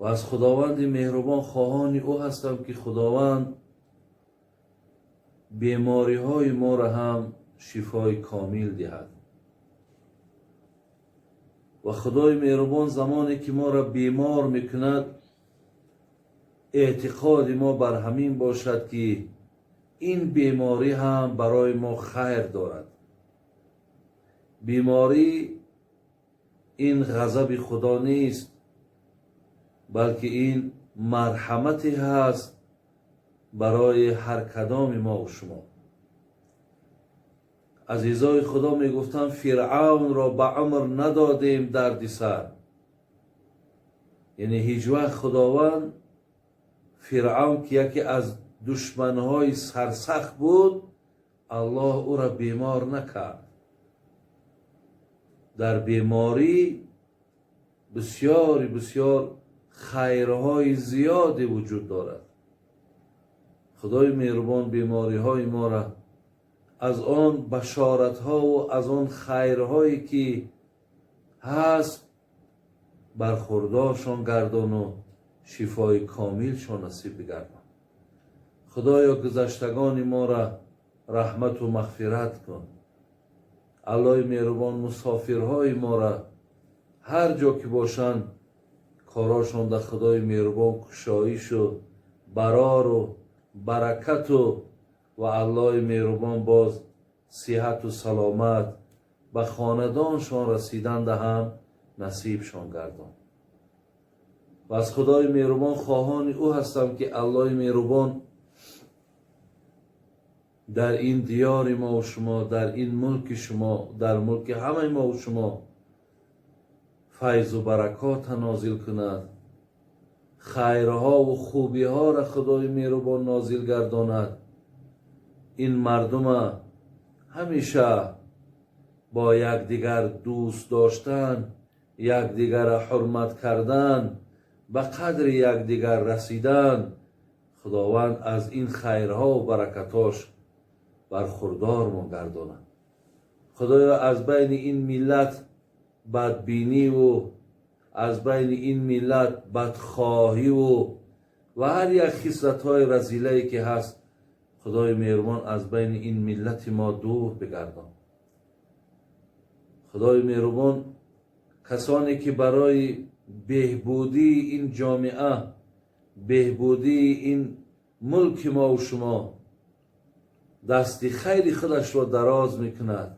Ва аз Худованди меҳрубон хоҳони ӯ ҳастам, ки Худованд бемориҳои моро ҳам шифои комил диҳад. Ва Худои меҳрубон замоне ки моро бемор мекунад, эътиқоди мо бар ҳамин бошад, ки ин беморӣ ҳам барои мо хайр дорад. Беморӣ ин ғазаби Худо нест, балки ин марҳамате ҳаст барои ҳар кадоми мо шумо. Азизои Худо, мегуфтанд, Фиръавнро ба умр надодем дарди сар, яъне ҳеҷ вақт Худованд Фиръавн, ки яке аз душманҳои сарсахт буд, Аллоҳ ӯро бемор накард. Дар беморӣ бисёри бисёр хайрҳои зиёде вуҷуд дорад. Худои меҳрубон бемориҳои моро аз он башоратҳову аз он хайрҳое ки ҳаст бархурдоршон гардону шифои комилшон насиб бигардон. Худоё, гузаштагони моро раҳмату мағфират кун. Аллоҳи меҳрубон мусофирҳои моро ҳар ҷо ки бошанд, корошон дар Худои меҳрубон кушоишу барору баракату ва Аллоҳи меҳрубон боз сиҳату саломат ба хонадоншон расиданда ҳам насибшон гардон. Ва аз Худои меҳрубон хоҳони ӯ ҳастам, ки Аллоҳи меҳрубон дар ин диёри мову шумо, дар ин мулки шумо, дар мулки ҳамаи мову шумо файзу баракота нозил кунад, хайрҳову хубиҳоро Худои меҳрубон нозил гардонад. Ин мардума ҳамеша бо якдигар дӯст доштан, якдигарро ҳурмат кардан, ба қадри якдигар расидан, Худованд аз ин хайрҳову баракатош бархурдормон гардонад. Худоё, аз байни ин миллат бадбиниву аз байни ин миллат бадхоҳиву ва ҳар як хислатҳои разилае ки ҳаст, Худои меҳрубон аз байни ин миллати мо дур бигардон. Худои меҳрубон касоне ки барои беҳбудии ин ҷомеа, беҳбудии ин мулки мову шумо дасти хайри худашро дароз мекунад,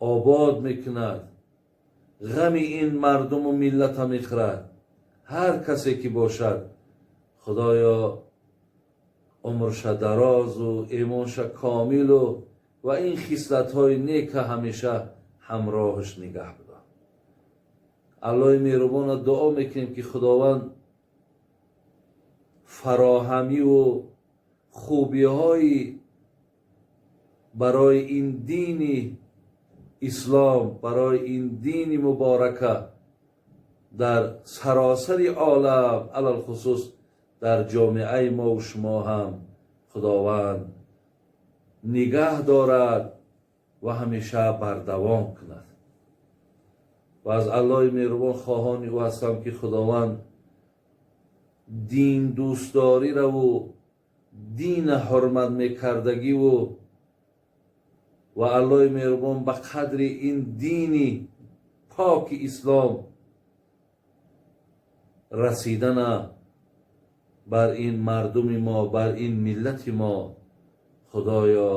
обод мекунад, ғами ин мардуму миллата мехӯрад, ҳар касе ки бошад, Худоё, умрша дарозу имонша комилу ва ин хислатҳои нека ҳамеша ҳамроҳаш нигаҳ бидор. Аллоҳи меҳрубона дуо мекунем, ки Худованд фароҳамиву хубиҳои барои ин дини ислом, барои ин дини муборака дар саросари олам, алалхусус дар ҷомеаи мову шумо ҳам Худованд нигаҳ дорад ва ҳамеша бардавом кунад. Ва аз Аллоҳи меҳрубон хоҳони ӯ ҳастам, ки Худованд дин дӯстдорираву дина ҳурмат мекардагиву ва Аллоҳи меҳрубон ба қадри ин дини поки ислом расидана бар ин мардуми мо, бар ин миллати мо, Худоё,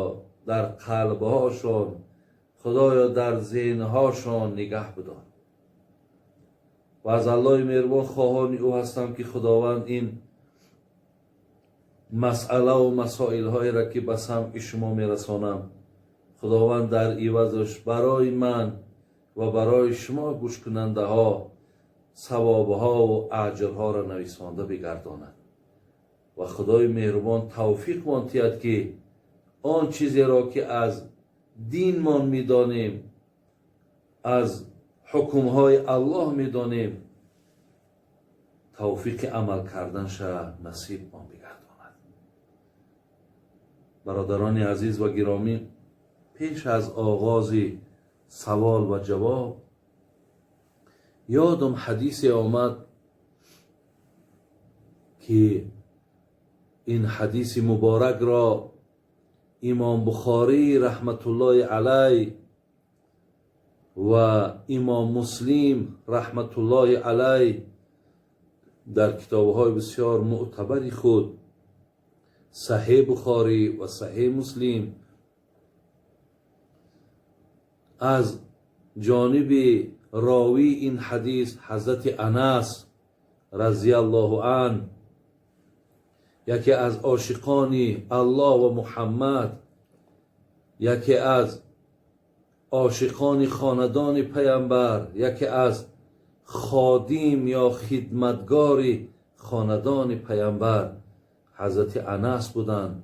дар қалбҳошон, Худоё, дар зеҳнҳошон нигаҳ бидор. Ва аз Аллоҳи меҳрубон хоҳони ӯ ҳастам, ки Худованд ин масъалаву масоилҳоеро, ки ба самъи шумо мерасонам, Худованд дар ивазаш барои ман ва барои шумо гӯшкунандаҳо савобҳову аҷрҳоро нависонда бигардонад ва Худои меҳрубон тавфиқмон тиҳад, ки он чизеро, ки аз динмон медонем, аз ҳукмҳои Аллоҳ медонем, тавфиқи амал карданша насибмон бигардонад. Бародарони азиз ва гиромӣ, пеш аз оғози савол ва ҷавоб ёдам ҳадисе омад. Ки ин ҳадиси муборакро Имом Бухорӣ раҳматуллоҳи алай ва Имом Муслим раҳматуллоҳи алай дар китобҳои бисёр мӯътабари худ, Саҳеҳ Бухорӣ ва Саҳеҳ Муслим, аз ҷониби ровии ин ҳадис ҳазрати Анас разияллоҳу ан, яке аз ошиқони Аллоҳ ва Муҳаммад, яке аз ошиқони хонадони паямбар, яке аз ходим ё хидматгори хонадони паямбар ҳазрати Анас буданд.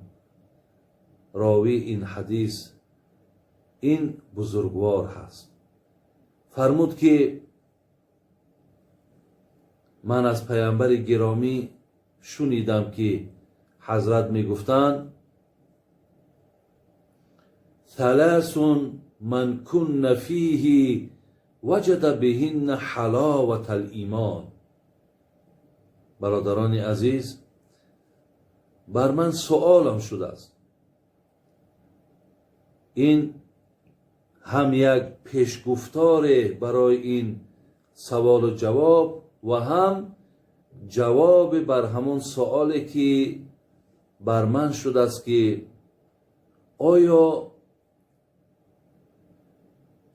Ровии ин ҳадис ин бузургвор ҳаст. Фармуд, ки ман аз паямбари гиромӣ шунидам, ки ҳазрат мегуфтанд: ثلاث من كن فيه وجد بهن حلاوة الإيمان. Бародарони азиз, бар ман суолам шудааст. Ин ҳам як пешгуфторе барои ин саволу ҷавоб ва ҳам ҷавоби бар ҳамон суоле, ки бар ман шудааст, ки оё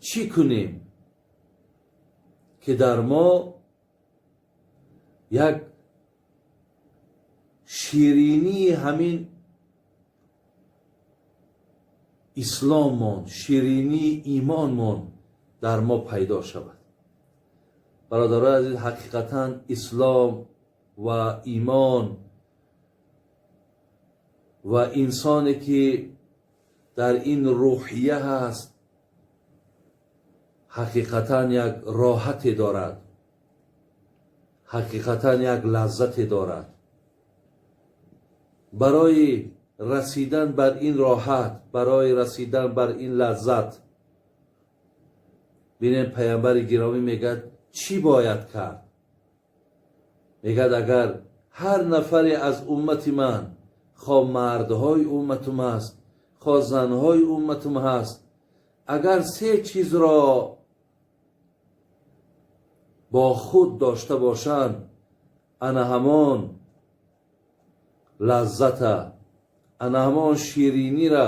чӣ кунем, ки дар мо як ширинии ҳамин исломмон, ширинии имонмон дар мо пайдо шавад. Бародарои азиз, ҳақиқатан ислом ва имон ва инсоне, ки дар ин рӯҳия ҳаст, ҳақиқатан як роҳате дорад, ҳақиқатан як лаззате дорад. Барои расидан бар ин роҳат, барои расидан бар ин лаззат, бинем, паямбари гиромӣ мегӯяд, чӣ бояд кард. Мегӯяд, агар ҳар нафаре аз уммати ман, хо мардҳои умматум аст, хо занҳои умматум ҳаст, агар се чизро бо худ дошта бошанд, ана ҳамон лаззата, ана ҳамон ширинира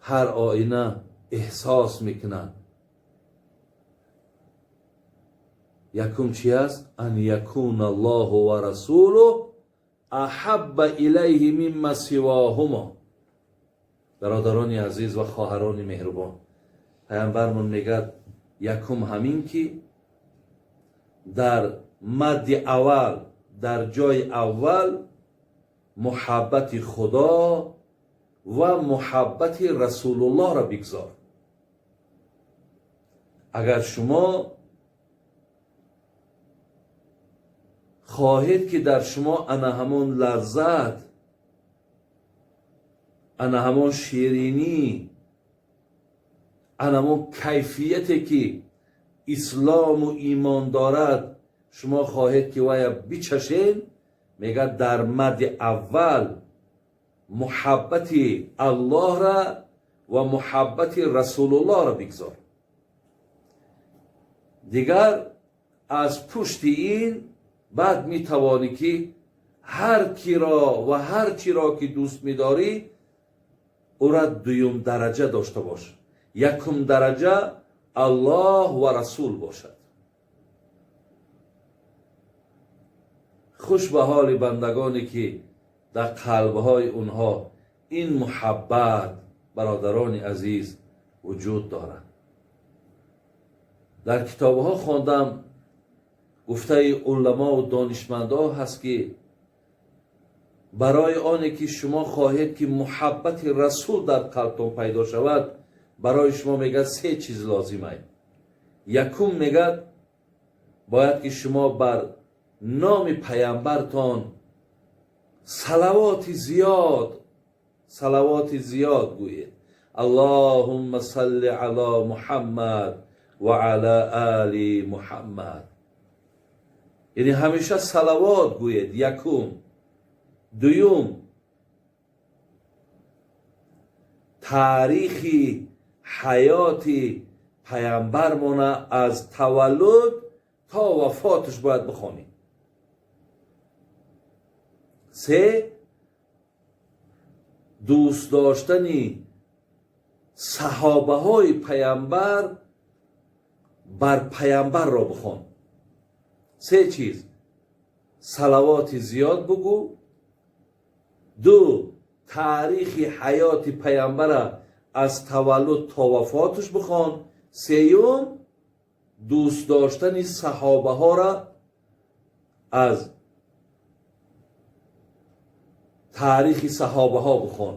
ҳар оина эҳсос мекунанд. Якум чи аст? أن يكون الله ورسوله أحب إليه مما سواهما. Бародарони азиз ва хоҳарони меҳрубон, паямбармон мегӯяд, якум ҳамин, ки дар мадди аввал, дар ҷои аввал муҳаббати Худо ва муҳаббати Расулуллоҳро бигзор. Агар шумо хоҳед, ки дар шумо ана ҳамон лаззат, ана ҳамон ширинӣ, ана ҳамон кайфияте, ки ислому имон дорад, шумо хоҳед, ки вая бичашед, мегӯяд, дар мадди аввал муҳаббати Аллоҳра ва муҳаббати Расулуллоҳро бигзор. Дигар аз пушти ин баъд метавонӣ, ки ҳар киро ва ҳар чиро, ки дӯст медорӣ, ӯра дуюм дараҷа дошта бош. Якум дараҷа Аллоҳ ва Расул бошад. Хуш ба ҳоли бандагоне, ки дар қалбҳои онҳо ин муҳаббат, бародарони азиз, вуҷуд дорад. Дар китобҳо хондам, гуфтаи уламову донишмандҳо ҳаст, ки барои оне, ки шумо хоҳед, ки муҳаббати Расул дар қалбтон пайдо шавад, барои шумо, мегӯяд, се чиз лозим ай. Якум, мегӯяд, бояд, ки шумо бар номи паямбартон салавоти зиёд, салавоти зиёд гӯед: اللهم صل على محمد وعلى آل محمد. Яъне ҳамеша салавот гӯед, якум. Дуюм, таърихи ҳаёти паямбармона аз таваллуд то вафоташ бояд бихонӣ. Се, дӯст доштани саҳобаҳои паямбар бар паямбарро бихон. Се чиз: салавоти зиёд бугӯ, ду, таърихи ҳаёти паямбара аз таваллуд то вафоташ бихон, сеюм, дӯст доштани саҳобаҳоро аз таърихи саҳобаҳо бихон,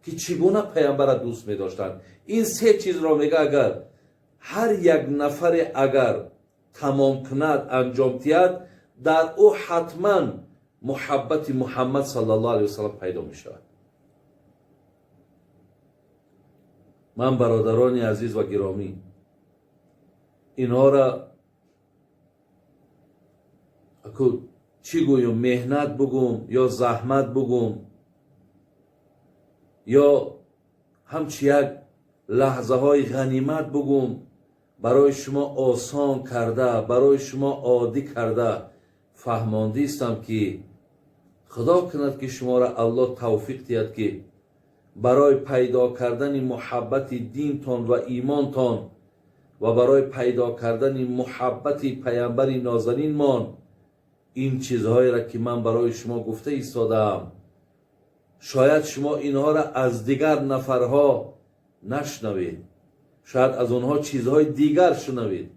ки чӣ гуна паямбара дӯст медоштанд. Ин се чизро мега, агар ҳар як нафаре агар тамом кунад, анҷом диҳад, дар ӯ ҳатман муҳаббати Муҳаммад саллаллоҳу алайҳи васаллам пайдо мешавад. Ман, бародарони азиз ва гиромӣ, инҳоро аку чӣ гӯем, меҳнат бугум ё заҳмат бугум, ё ҳамчи як лаҳзаҳои ғанимат бугум, барои шумо осон карда, барои шумо оддӣ карда фаҳмондистам, ки худо кунад, ки шуморо Аллоҳ тавфиқ диҳад, ки барои пайдо кардани муҳаббати динтон ва имонтон ва барои пайдо кардани муҳаббати паямбари нозанинмон ин чизҳоеро, ки ман барои шумо гуфта истодаам, шояд шумо инҳоро аз дигар нафарҳо нашнавед, шояд аз онҳо чизҳои дигар шунавед,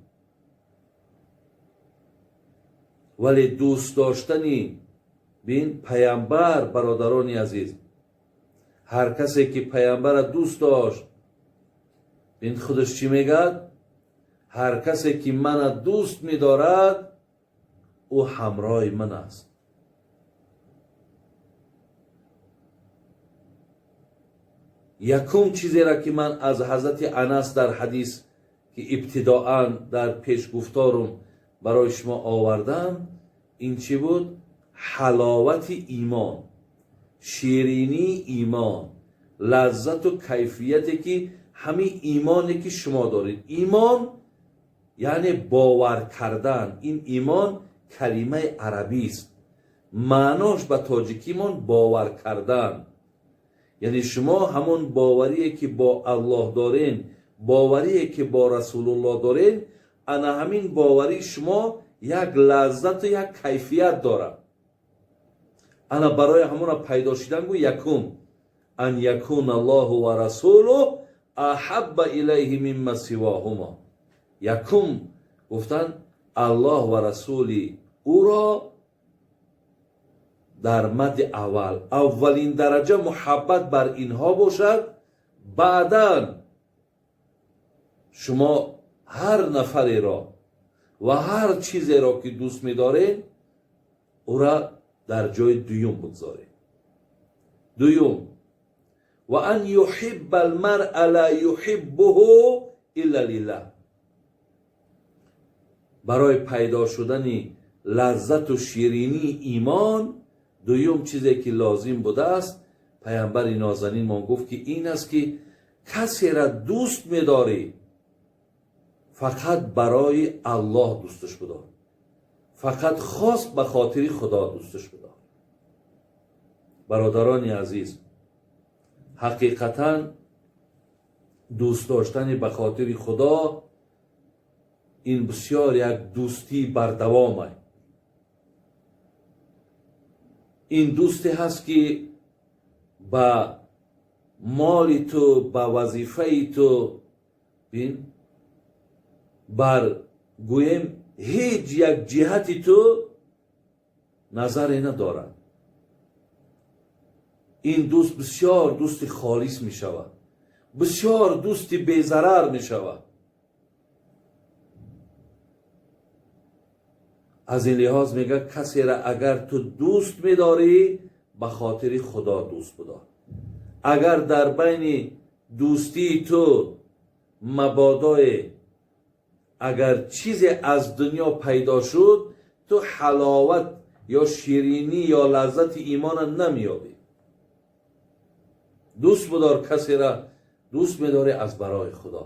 вале дӯст доштани бин паямбар, бародарони азиз, ҳар касе ки паямбара дӯст дошт, бин худаш чӣ мегӯяд? Ҳар касе ки мана дӯст медорад, ӯ ҳамроҳи ман аст. Якум чизеро, ки ман аз ҳазрати Анас дар ҳадис, ки ибтидоан дар пешгуфторум барои шумо овардам, ин чӣ буд? Ҳаловати имон, ширинии имон, лаззату кайфияте, ки ҳамин имоне, ки шумо доред. Имон яъне бовар кардан. Ин имон калимаи арабист, маънош ба тоҷикимон бовар кардан. Яъне шумо ҳамон боварие, ки бо Аллоҳ дорен, боварие, ки бо Расулуллоҳ дорен, ана ҳамин боварии шумо як лаззату як кайфият дорад. Ана барои ҳамона пайдо шидан гӯ, якум, ан якуна Аллоҳу ва расулуҳ аҳабба илайҳи мимма сивоҳумо. Якум гуфтан, Аллоҳ ва расули ӯро дар мадди аввал, аввалин дараҷа муҳаббат бар инҳо бошад, баъдан шумо ҳар нафареро ва ҳар чизеро, ки дӯст медоред, ӯра дар ҷои дуюм бигзоред. Дуюм, ва ан юҳибба алмаръа ла юҳиббуҳу илла лиллаҳ. Барои пайдо шудани лаззату ширинии имон дуюм чизе, ки лозим будааст, паямбари нозанинмон гуфт, ки ин аст, ки касера дӯст медорӣ, фақат барои Аллоҳ дӯсташ бидор, фақат хос ба хотири Худо дӯсташ бидор. Бародарони азиз, ҳақиқатан дӯст доштани ба хотири Худо ин бисёр як дӯстии бардавом. Ин дӯсте ҳаст, ки ба моли ту, ба вазифаи ту, бин, бар гӯем, ҳеҷ як ҷиҳати ту назаре надорад. Ин дӯст бисёр дӯсти холис мешавад, бисёр дӯсти безарар мешавад. Аз ин лиҳоз мегӯяд, касеро агар ту дӯст медорӣ, ба хотири Худо дӯст бидор. Агар дар байни дӯстии ту мабодое агар чизе аз дунё пайдо шуд, ту ҳаловат ё ширинӣ ё лаззати имона намеёбӣ. Дӯст бидор касеро дӯст медорӣ аз барои Худо.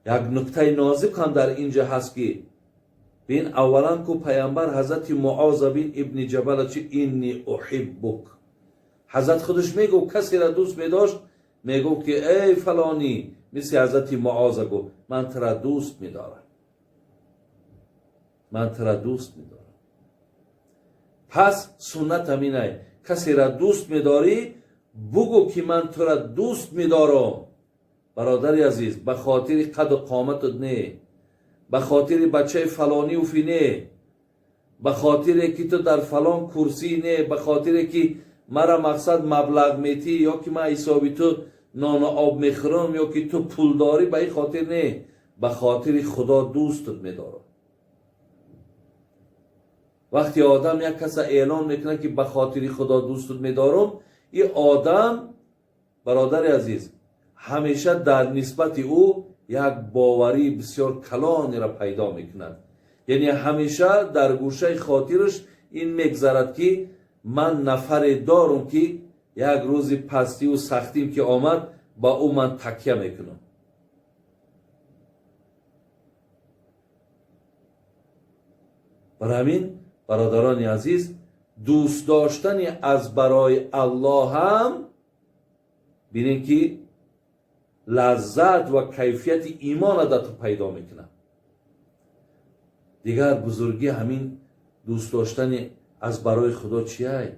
Як нуктаи нозик ҳам дар инҷа ҳаст, ки бин, аввалан ку пайғамбар ҳазрати Муоза бин ибни Ҷабала чи инни уҳиббук, ҳазрат худаш мегуфт, касеро дӯст медошт, мегуфт ки эй фалонӣ, мисли ҳазрати Муоза гуфт, ман тура дӯст медорам, ман тура дӯст медорам. Пас суннат ҳаминай, касеро дӯст медорӣ, бугӯ ки ман тура дӯст медорам. Бародари азиз, ба хотири қаду қоматат не, ба хотири бачаи фалонию фи не, ба хотире ки ту дар фалон курсӣ не, ба хотире ки мара мақсад маблағ метӣ ё ки ман ҳисоби ту нону об мехӯрам ё ки ту пул дорӣ, ба ин хотир не, ба хотири Худо дӯстат медорам. Вақте одам як каса эълон мекунад, ки ба хотири Худо дӯстат медорам, ин одам, бародари азиз, ҳамеша дар нисбати ӯ як боварии бисёр калонеро пайдо мекунад. Яъне ҳамеша дар гӯшаи хотираш ин мегзарад, ки ман нафаре дорам, ки як рӯзи пастиву сахтим ки омад, ба ӯ ман такя мекунам. Барои ҳамин, бародарони азиз, дӯст доштани аз барои Аллоҳ ҳам бинем, ки лаззат ва кайфияти имона дар ту пайдо мекунад. Дигар бузургӣ ҳамин дӯст доштани аз барои Худо чияй?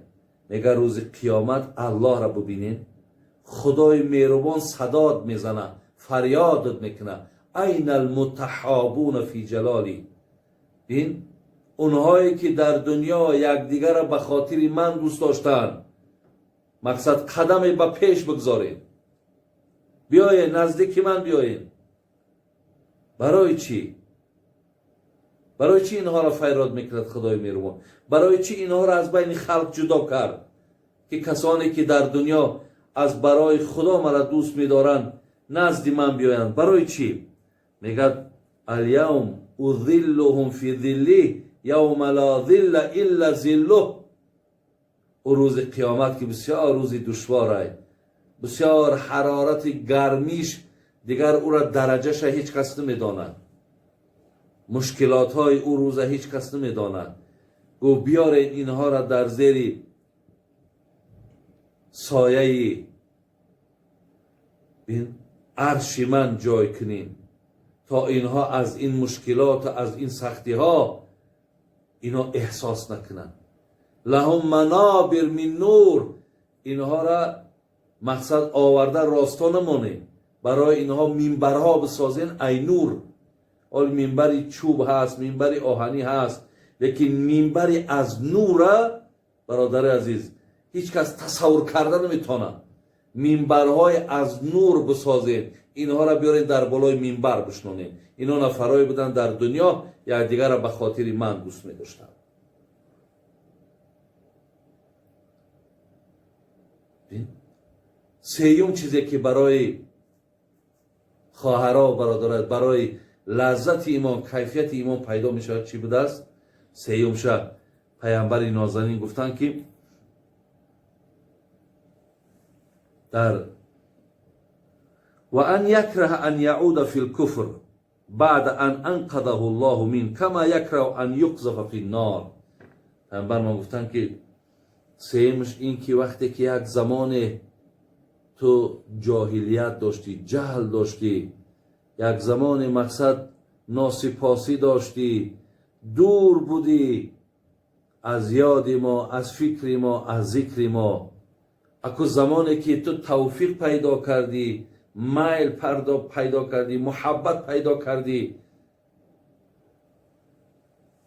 Мега рӯзи қиёмат Аллоҳро бубинед, Худои меҳрубон садод мезана, фарёдат мекуна: айна алмутаҳобуна фи ҷалолӣ. Бин, онҳое ки дар дунё якдигарро ба хотири ман дӯст доштанд, мақсад қадаме ба пеш бигзоред, биёед наздики ман биёед. Барои чӣ? Барои чӣ инҳоро фарёд мекунад Худои меҳрубон? Барои чӣ инҳоро аз байни халқ ҷудо кард, ки касоне ки дар дунё аз барои Худо мара дӯст медоранд, назди ман биёянд? Барои чӣ? Мегӯяд: алявм узиллуҳум фи зилли явма ла зилла илла зиллуҳ. Ӯ рӯзи қиёмат, ки бисёр рӯзи душворай, бисёр ҳарорати гармиш, дигар ӯра дараҷаша ҳеҷ кас намедонад, мушкилотҳои ӯ рӯза ҳеҷ кас намедонад. Гуфт: биёред инҳоро дар зери сояи арши ман ҷой кунем, то инҳо аз ин мушкилоту аз ин сахтиҳо ино эҳсос накунанд. Лаҳум манобир мин нур. Инҳоро мақсад оварда росто намонем, барои инҳо минбарҳо бисозен ай нур. Ҳол минбари чӯб ҳаст, минбари оҳанӣ ҳаст, лекин минбари аз нура, бародари азиз, ҳеҷ кас тасаввур карда наметавонад. Минбарҳои аз нур бисозем, инҳоро биёрем дар болои минбар бишнонем. Ино нафарое буданд дар дунё, якдигарро ба хотири ман дӯст медоштанд. Сеюм чизе ки барои хоҳаро, бародарат, барои лаззати имон, кайфияти имон пайдо мешавад, чӣ будааст? Сеюмша паямбари нозанин гуфтанд, ки дар ва ан якраҳа ан яуда фи лкуфр баъда ан анқадаҳу ллоҳу мин кама якраҳу ан юқзафа фи ннор. Паямбар мо гуфтанд, ки сеюмш ин ки вақте ки як замоне ту ҷоҳилият доштӣ, ҷаҳл доштӣ, як замоне мақсад носипосӣ доштӣ, дур будӣ аз ёди мо, аз фикри мо, аз зикри мо, аку замоне ки ту тавфиқ пайдо кардӣ, майл пайдо кардӣ, муҳаббат пайдо кардӣ,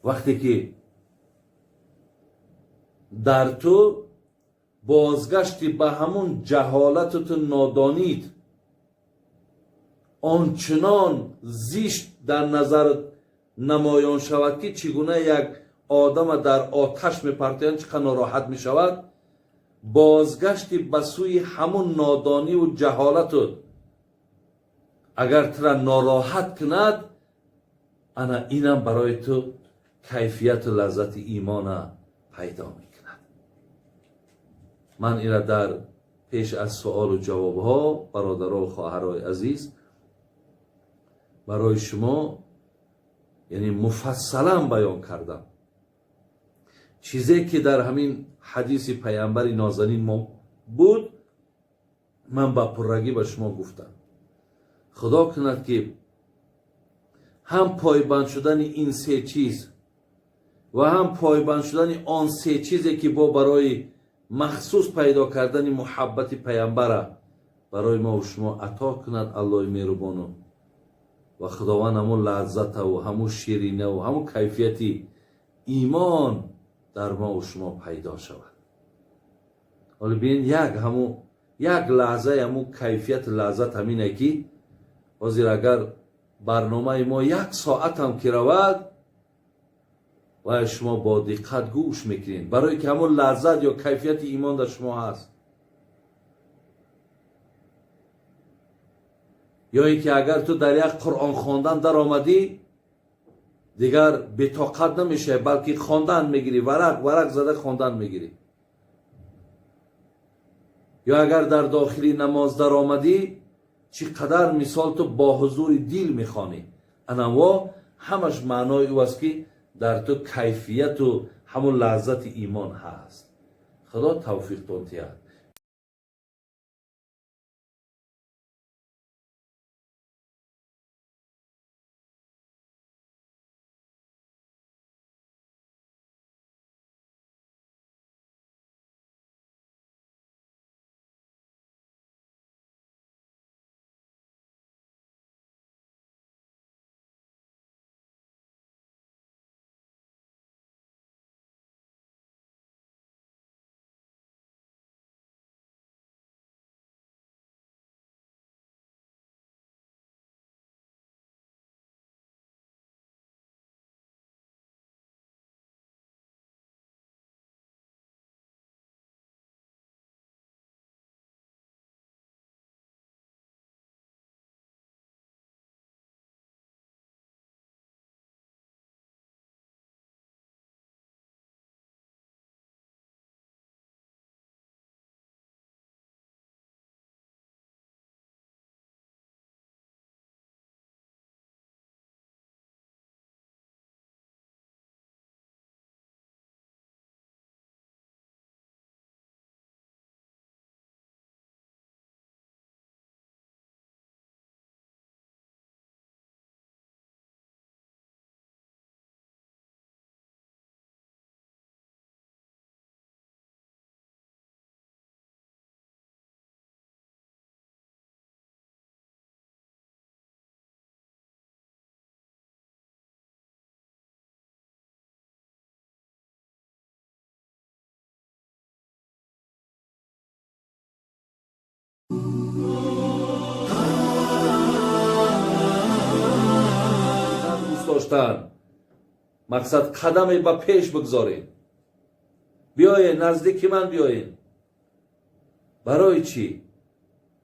вақте ки дар ту бозгашти ба ҳамун ҷаҳолату ту нодонид ончунон зишт дар назарат намоён шавад, ки чӣ гуна як одама дар оташ мепартоянд, чӣ қадр нороҳат мешавад, бозгашти ба сӯи ҳамун нодониву ҷаҳолату агар тура нороҳат кунад, ана инам барои ту Кайфияту лаззати имона пайдо мекунад. Ман ира дар пеш аз суолу ҷавобҳо, бародару хоҳарои азиз, барои шумо, яъне, муфассалан баён кардам. Чизе ки дар ҳамин ҳадиси паямбари нозанин мо буд, ман ба пуррагӣ ба шумо гуфтам. Худо кунад, ки ҳам пойбанд шудани ин се чиз ва ҳам пойбанд шудани он се чизе, ки бо барои махсус пайдо кардани муҳаббати паямбара барои мову шумо ато кунад Аллоҳи меҳрубону ва Худованд ҳамун лаззатаву ҳамун ширинаву ҳамун кайфияти имон дар мову шумо пайдо шавад. Ҳоло бинед, як ҳамун як лаҳзаи ҳамун кайфияту лаззат ҳамине, ки ҳозир агар барномаи мо як соатам ки равад, вай шумо бо диққат гӯш мекунед, барое ки ҳамун лаззат ё кайфияти имон дар шумо ҳаст. Ё ин ки агар ту дар як Қуръон хондан даромадӣ, дигар бетоқат намешавӣ, балки хондан мегирӣ, варақ варақ зада хондан мегирӣ. Ё агар дар дохили намоз даромадӣ, чӣ қадар, мисол, ту бо ҳузури дил мехонӣ. Анаво ҳамаш маънои ӯ аст, ки дар ту кайфияту ҳамун лаззати имон ҳаст. Худо тавфиқтон диҳад. Дӯст доштан мақсад қадаме ба пеш бигзоред, биёед, наздики ман биёед. Барои чӣ?